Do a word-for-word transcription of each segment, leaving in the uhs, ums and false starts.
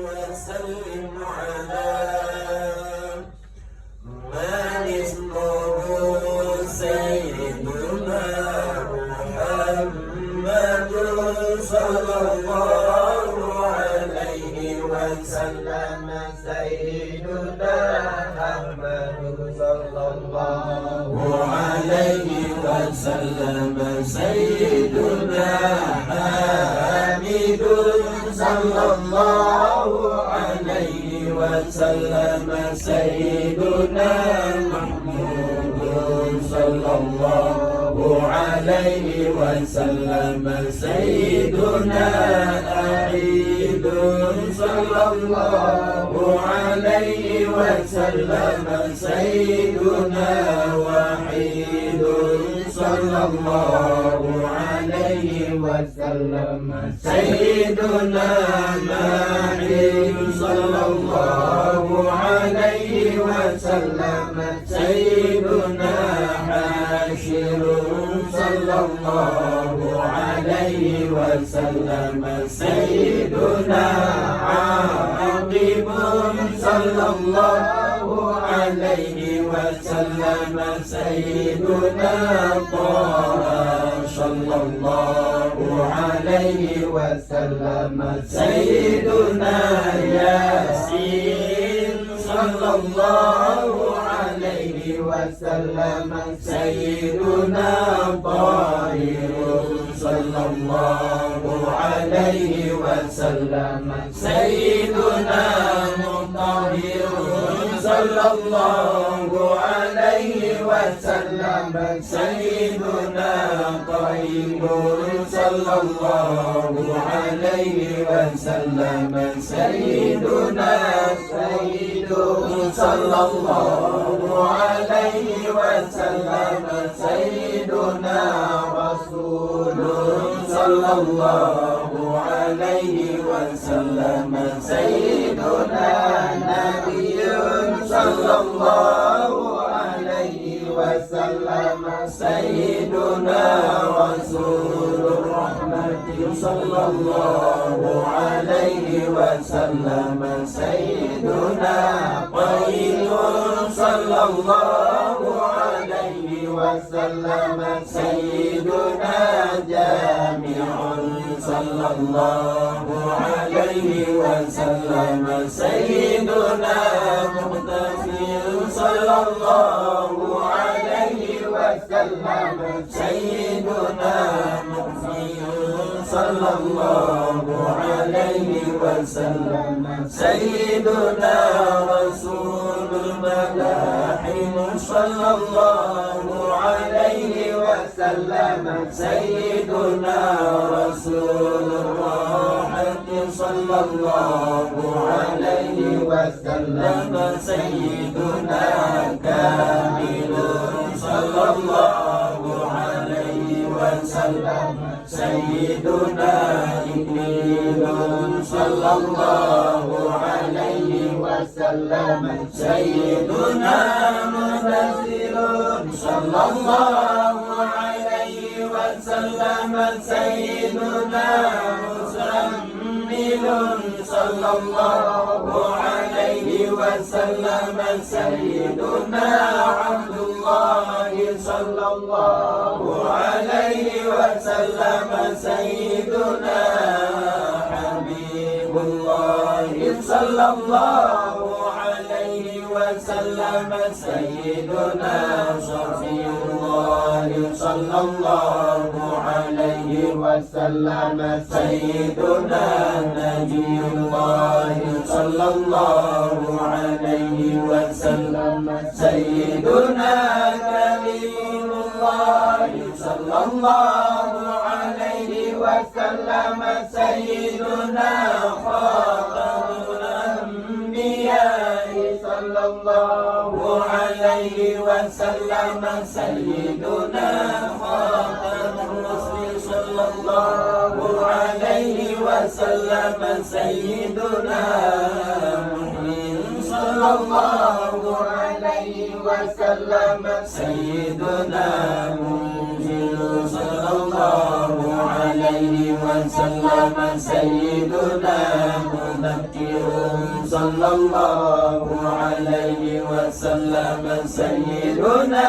وسلم على من اسمه سيدنا محمد صلى الله عليه وسلم. سيدنا أحمد صلى الله عليه وسلم. سيدنا حميد صلى الله عليه وسلم. سيدنا محمود صلى الله عليه وسلم. سيدنا أحمد صلى الله عليه وسلم. سيدنا وحيد صلى الله عليه وسلم. سيدنا ماحي صلى الله عليه وسلم. سيدنا حاشر صلى الله عليه وسلم. سيدنا عاقب صلى الله عليه وسلم. سيدنا طه صلى الله عليه وسلم. سيدنا ياسين صلى الله عليه وسلم. سيدنا طاهر صلى الله عليه وسلم. سيدنا مطهر صلى الله عليه وسلم. سيدنا طيب صلى الله عليه وسلم. سيدنا سيد صلى الله عليه وسلم. سيدنا رسول صلى الله عليه وسلم. سيدنا نبي صلى الله عليه وسلم. سيدنا رسول الرحمة صلى الله عليه وسلم. سيدنا قيل صلى الله عليه وسلم. سيدنا جامع صلى الله عليه وسلم. سيدنا مقتصر صلى الله عليه وسلم. سيدنا مقتصر صلى الله عليه وسلم. سيدنا رسول الملاحم صلى الله عليه وسلم. سيدنا رسول الراحة صلى الله عليه وسلم. سيدنا كامل صلى الله عليه وسلم. سيدنا إكليل صلى الله عليه وسلم. سيدنا مدثر صلى الله عليه وسلم. سيدنا مزمل صلى الله عليه وسلم. سيدنا عبد الله صلى الله عليه وسلم. سيدنا حبيب الله صلى الله عليه وسلم. سيدنا صفي الله صلى الله عليه وسلم. سيدنا نجي الله صلى الله عليه وسلم. سيدنا كريم الله صلى الله عليه وسلم. سيدنا خاتم الأنبياء صلى الله عليه وسلم. سيدنا خاتم الرسل صلى الله عليه وسلم. سيدنا محيي صلى الله عليه وسلم. سيدنا منزل صلى الله عليه وسلم. سيدنا Sallallahu alaihi wasallam sayyiduna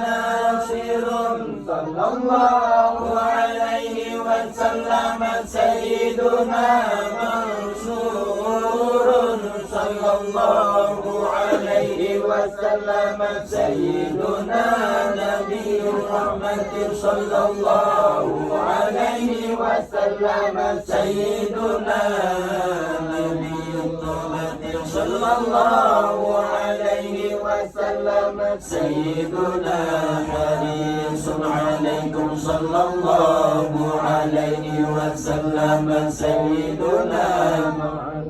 nasirun. Sallallahu alaihi wasallam sayyiduna mansurun. Sallallahu alaihi wasallam sayyiduna nabiyyur rahmatin. Sallallahu alaihi wasallam sayyiduna nabiyyut taubatin. Sallallahu alaihi wasallam sayyiduna harisun alaikum. Sallallahu alaihi wasallam sayyiduna Muhammad.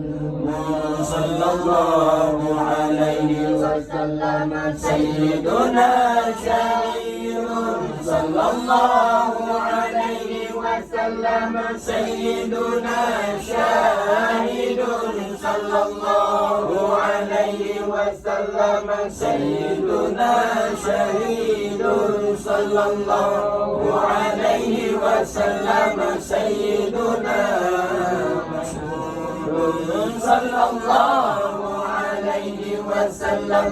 Sallallahu alaihi wasallam sayyiduna syahidun. Sallallahu alaihi wasallam sayyiduna syahidun. Sallallahu alaihi wasallam sayyiduna syahidun. Sallallahu alaihi wasallam sayyiduna masyhurun. Sallallahu alaihi wasallam